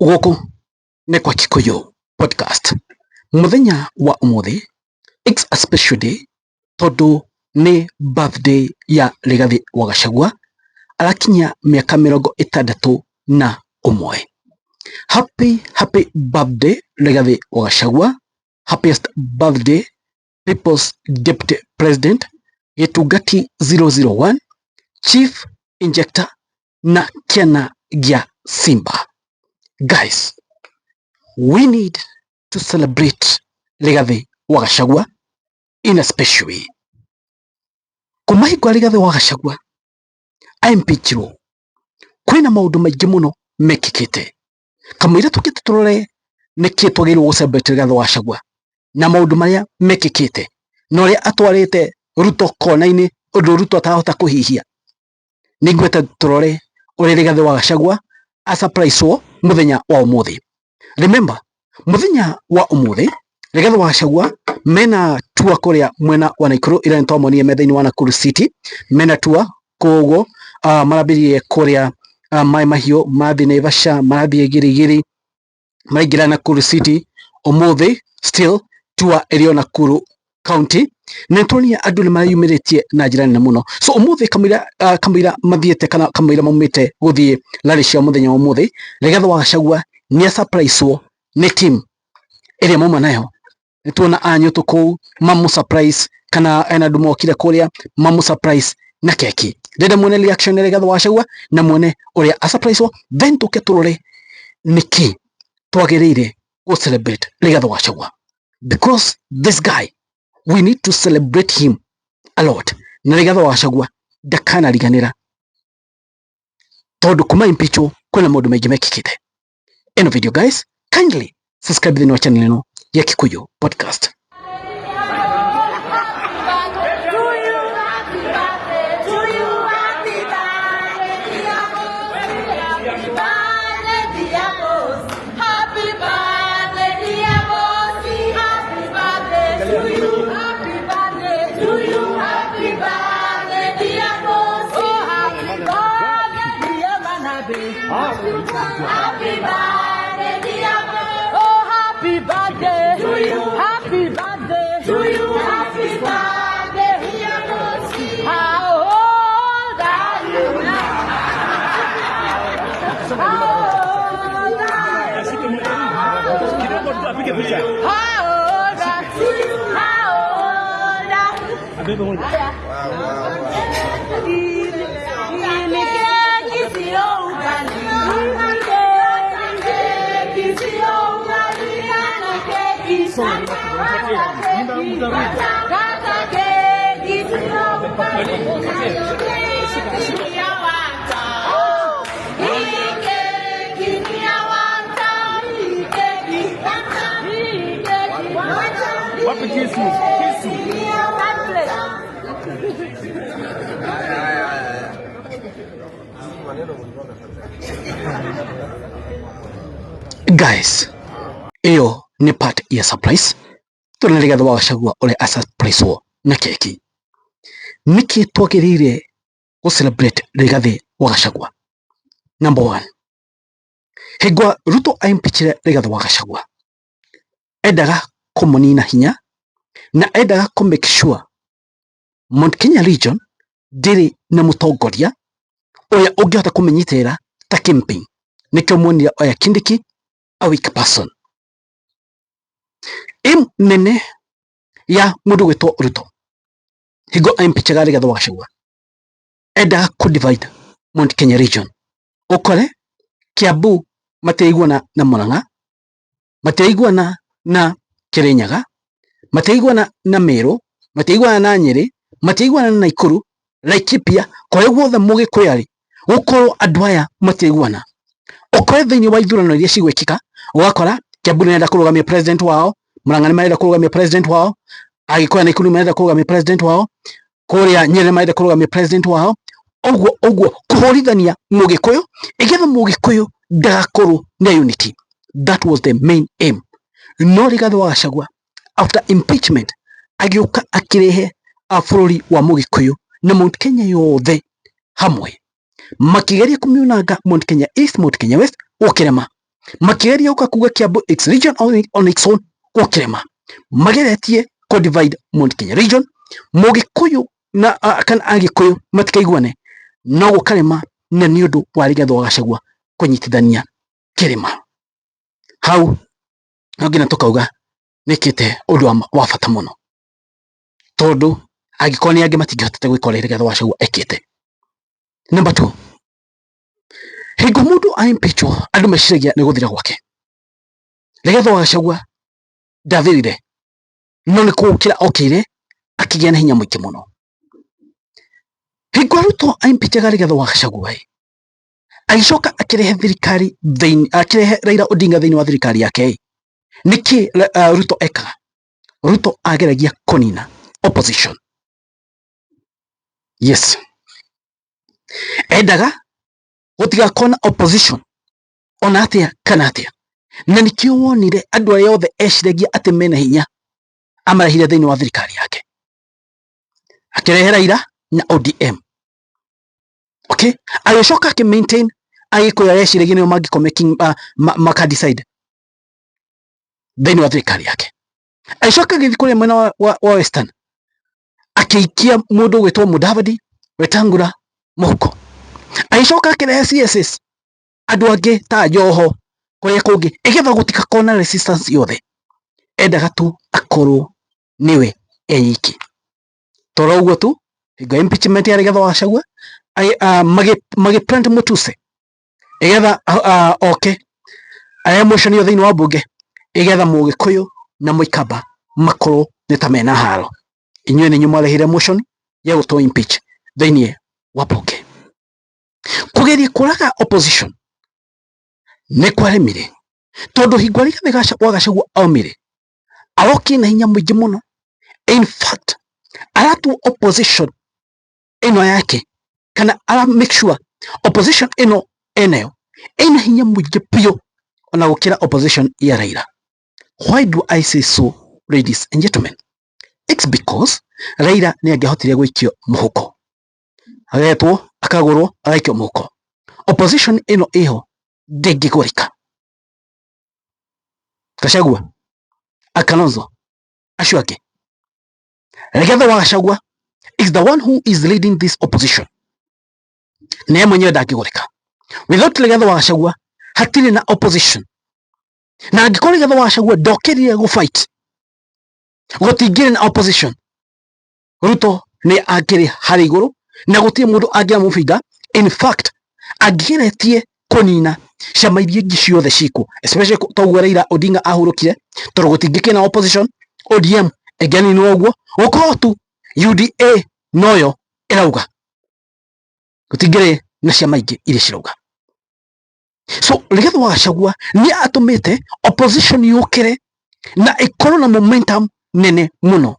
Gũkũ nĩ kwa Kikuyu Podcast. Mũthenya wa ũmũthĩ, it's a special day tondũ nĩ birthday ya Rigathĩ wa Gachagua, arakinyia mĩaka 61. Happy happy birthday Rigathĩ wa Gachagua, happiest birthday People's Deputy President Gĩtungati 001, Chief Injector na kĩana gĩa Simba. Guys, we need to celebrate Rigathĩ wa Gachagua in a special way. Kuma hingo ya Rigathĩ wa Gachagua aimpeachirwo, kwĩna maũndũ maingĩ mũno mekĩkĩte. Kamũira tũkĩte tũrore nĩkĩ twagĩrĩirwo gũ celebrate Rigathĩ wa Gachagua na maũndũ marĩa mekĩkĩte na ũrĩa atwarĩte Ruto kona-inĩ ũndũ Ruto atarahota kũhihia. Nĩngwenda tũrore ũrĩa Rigathĩ wa Gachagua asurprise-wo mũthenya wa ũmũthĩ. Remember, mũthenya wa ũmũthĩ Rigathĩ wa Gachagua mena tour kũrĩa mwena wa Nakuru, ira nĩtwamonire me thĩinĩ wa Nakuru City, mena tour koguo marambĩrĩirie kũrĩa Mai Mahiũ, mathiĩ Naivasha, marathiĩ Gĩrĩgĩrĩ, maraingĩra Nakuru City ũmũthĩ, still tour ĩrĩ o Nakuru County, na nĩtũronire andũ nĩmareyumĩrĩtie na njĩra nene mũno. So ũmũthĩ kamũira mathiĩte kana kamũira maumĩte gũthiĩ rally cia mũthenya wa ũmũthĩ, Rigathĩ wa Gachagua nĩ surprise-wo nĩ team ĩrĩa mauma nayo. Nĩtuona anyũtũ kũu mamũ surprise, kana ena andũ mokire kũrĩa mamũ surprise na keki. Ndĩrenda muone reaction ya Rigathĩ wa Gachagua na muone ũrĩa a surprise-wo, then tũke tũrore nĩkĩ twagĩrĩire gũ celebrate Rigathĩ wa Gachagua, because this guy, we need to celebrate him a lot. Na Rigathĩ wa Gachagua ndakanariganĩra, tondũ kuma impeachwo kwĩna maũndũ maingĩ mekĩkĩte. Ĩno video guys, kindly subscribe thĩinĩ wa channel ĩno ya Kikuyu Podcast. To you, happy birthday to you, happy birthday, dear boss. Happy birthday, dear boss. Happy birthday, dear boss. Happy birthday to you, happy birthday to you, happy birthday, dear boss. Oh, happy birthday, dear Manabe. Happy birthday, dear boss. Oh, happy birthday to you. Happy birthday to you. Happy birthday, dear boss. How old are you now? How old are you? How old are you? How old are you? Ni keki sio ugali. Ni keki sio ugali. Kata keki. Kata keki sio ugali. Keki ni ya wanta. Hii keki ni ya wanta. Hii keki. Hii keki. Wapi kisu? Kisu. Ni ya wanta. Guys, ĩyo nĩ part ya surprise. Tũrona Rigathĩ wa Gachagua ũrĩa a surprise-wo na keki. Nĩkĩ twagĩrĩire gũ celebrate Rigathĩ wa Gachagua? Number one, hingo Ruto aimpeachire Rigathĩ wa Gachagua, endaga kũmũnina hinya na endaga kũ make sure Mount Kenya region ndĩrĩ na mũtongoria ũrĩa ũngĩhota kũmĩnyitĩrĩra ta kingpin. Nĩkĩo muonire oya Kindiki, a weak person. Aim nene ya mũndũ gwĩtwo Ruto hingo aimpeachaga Rigathĩ wa Gachagua, endaga kũ divide Mount Kenya region, ũkore Kiambu matiraiguana na Murang'a, matiraiguana na Kirinyaga, matiraiguana na Meru, matiraiguana na Nyeri, matiraiguana na Nakuru, Laikipia, kũrĩa guothe Mũgĩkũyũ arĩ, gũkorwo andũ aya matiraiguana. Ũkore thĩinĩ wa ithurano iria cigwĩkĩka, ũgakora Kiambu nĩmarenda kũrũgamia president wao, Murang'a nĩmarenda kũrũgamia president wao, Agĩkũyũ a Nakuru nĩmarenda kũrũgamia president wao, kũrĩa Nyeri nĩmarenda kũrũgamia president wao, ũguo ũguo kũhũrithania Mũgĩkũyũ ĩgetha Mũgĩkũyũ ndagakorwo na unity. That was the main aim. No Rigathĩ wa Gachagua after impeachment agĩũka akĩrehe bũrũri wa Mũgĩkũyũ na Mount Kenya yothe hamwe, makĩgeria kũmiunanga Mount Kenya East, Mount Kenya West, gũkĩrema. Makĩgeria gũka kuga Kiambu its region on its own gũkĩrema. Mageretie kũ divide Mount Kenya region, Mũgĩkũyũ na kana Agĩkũyũ matikaiguane, no gũkarema, na nĩ ũndũ wa Rigathĩ wa Gachagua kũnyitithania kĩrĩma. Hau no nginya tũkauga nĩkĩte ũndũ wa bata mũno, tondũ angĩkorwo nĩ angĩ matingĩhotete gwĩka ũrĩa Rigathĩ wa Gachagua ekĩte. Number 2, hingo mũndũ a impeachwo, andũ meciragia nĩ gũthira gwake. Rigathĩ wa Gachagua ndathirire, no nĩ kũũkĩra okĩire akĩgĩa na hinya mũingĩ mũno. Hingo Ruto aimpeachaga Rigathĩ wa Gachagua, agĩcoka akĩrehe thirikari thĩinĩ, akĩrehe Raila Odinga thĩinĩ wa thirikari yake. Nĩkĩ Ruto ekaga? Ruto ageragia kũnina opposition. Yes, endaga gũtigakorwo na opposition ona atĩa kana atĩa, na nĩkĩo wonire andũ arĩa othe eciragia atĩ mena hinya amarehire thĩinĩ wa thirikari yake, akĩrehe Raila na ODM. Okay, agĩcoka akĩ maintain Agĩkũyũ arĩa eciragia nĩo mangĩkorwo making maka decide thĩinĩ wa thirikari yake. Agĩcoka agĩthiĩ kũrĩa mwena wa Western, akĩikia mũndũ ũgwĩtwo Mudavadi, Wetangula mũhuko. Agĩcoka akĩrehe CSS andũ angĩ ta Joho kũrĩa kũngĩ, ĩgetha gũtigakorwo na resistance yothe. Endaga tu akorwo nĩwe enyiki. Toro ũguo tu, hingo ya impeachment ya Rigathĩ wa Gachagua, magĩ plant Mutuse ĩgetha oke arehe motion ĩyo thĩinĩ wa bunge, ĩgetha Mũgĩkũyũ na Mũikamba makorwo nĩ ta mena haro. Inyuĩ nĩ inyuĩ mwarehire motion ya gũtũ impeach thĩinĩ wa bunge. Kũgeria kũraga opposition nĩ kwaremire, tondũ hingo Rigathĩ wa Gachagua aumire, arokire na hinya mũingĩ mũno. In fact, aratua opposition ĩno yake, kana ara make sure opposition ĩno enayo ĩna hinya mũingĩ biũ ona gũkĩra opposition ya Raila. Why do I say so, ladies and gentlemen? It's because Raila nĩ angĩahotire gũikio mũhuko, agetwo, akagũrwo, agaikio mũhuko. Opposition ĩno ĩho ndĩngĩgũrĩka. Gachagua, Kalonzo, acio angĩ. Rigathĩ wa Gachagua is the one who is leading this opposition. Nĩwe mwenyewe ndangĩgũrĩka. Without Rigathĩ wa Gachagua hatirĩ na opposition. Na angĩkorwo Rigathĩ wa Gachagua ndokĩrire gũ fight, gũtingĩrĩ na opposition. Ruto nĩ angĩrĩ harĩ igũrũ na gũtirĩ mũndũ angĩamũbinga. In fact, angĩgeretie kũnina ciama iria ingĩ ciothe cikuo, especially toguo Raila Odinga ahurũkire, tondũ gũtingĩkĩ na opposition. ODM ĩngĩaninwo ũguo, gũkorwo tu UDA noyo ĩrauga, gũtingĩrĩ na ciama ingĩ iria cirauga. So Rigathĩ wa Gachagua nĩ atũmĩte opposition yũkĩre na ĩkorwo na momentum nene mũno.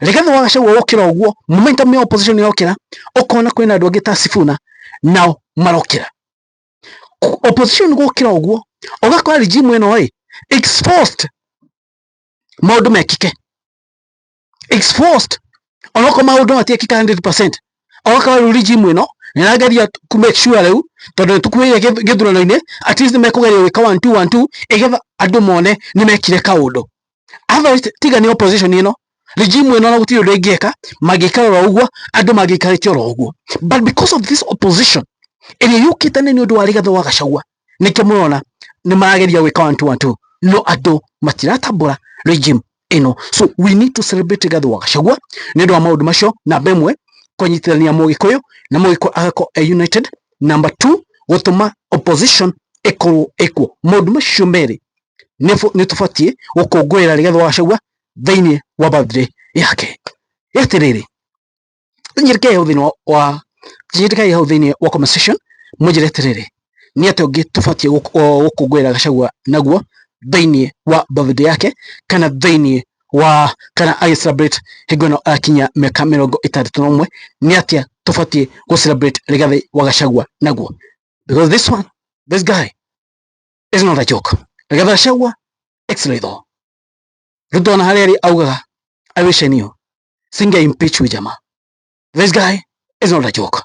Rigathĩ wa Gachagua wokĩra ũguo, momentum ya opposition yokĩra, ũkona kwĩna andũ angĩ ta Sifuna nao marokĩra. Opposition gũkĩra ũguo, ũgakora regime ĩno ĩ exposed, maũndũ mekĩke exposed, onokorwo maũndũ matiekĩka 100%. Ũgakora rĩu regime ĩno nĩ ĩrageria ku make sure rĩu, tondũ nĩ tũkuhĩrĩirie gĩthurano-inĩ, at least nĩ mekũgeria gwĩka 1 2 1 2 ĩgetha andũ mone nĩ mekire kaũndũ. Otherwise, tiga nĩ opposition ĩno, regime ĩno ona gũtirĩ ũndũ ĩngĩka. Mangĩikara oro ũguo, andũ mangĩikarĩte oro ũguo, but because of this opposition ĩrĩa yũkĩte nĩ ũndũ wa Rigathĩ wa Gachagua, nĩkĩo mũrona nĩ marageria gwĩka 1 2 1 2, no andũ matiratambũra regime ĩno. So we need to celebrate Rigathĩ wa Gachagua nĩ ũndũ wa maũndũ macio. Namba ĩmwe, kũnyitithania Mũgĩkũyũ na Mũgĩkũyũ agakorwo e united. Number 2, gũtũma opposition ĩkorwo ĩkuo. Maũndũ macio merĩ nĩ tũbatiĩ gũkũngũĩra Rigathĩ wa Gachagua thĩinĩ wa birthday yake. Atĩrĩrĩ, njĩrĩkei hau thĩinĩ wa njĩrĩkei hau thĩinĩ wa conversation, mũnjĩre atĩrĩrĩ, nĩ atĩa ũngĩ tũbatiĩ gũkũngũĩra Gachagua naguo thĩinĩ wa birthday yake, kana thĩinĩ wa kana agĩ celebrate hingo ĩno akinya mĩaka 61? Nĩ atĩa tũbatiĩ gũ celebrate Rigathĩ wa Gachagua naguo? Because this one, this guy is not a joke. Rigathĩ Gachagua ex-Ruto. Ruto ona harĩa arĩ augaga, "I wish I knew singe impeach huyu jamaa." This guy is not a joke.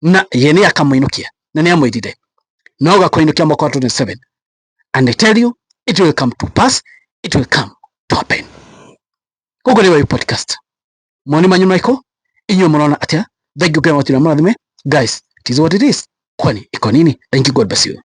Na ye nĩ akamũinũkia na nĩ amwĩrire no gakũinũkia mwaka wa 27. And I tell you, it will come to pass, it will come to happen. Koguo nĩ wa podcast. Moni manyu marĩkũ? Inyuĩ mũrona atĩa? Thank you, Ngai mũrathime. Guys, it is what it is. Kwani iko nini? Thank you, God bless you.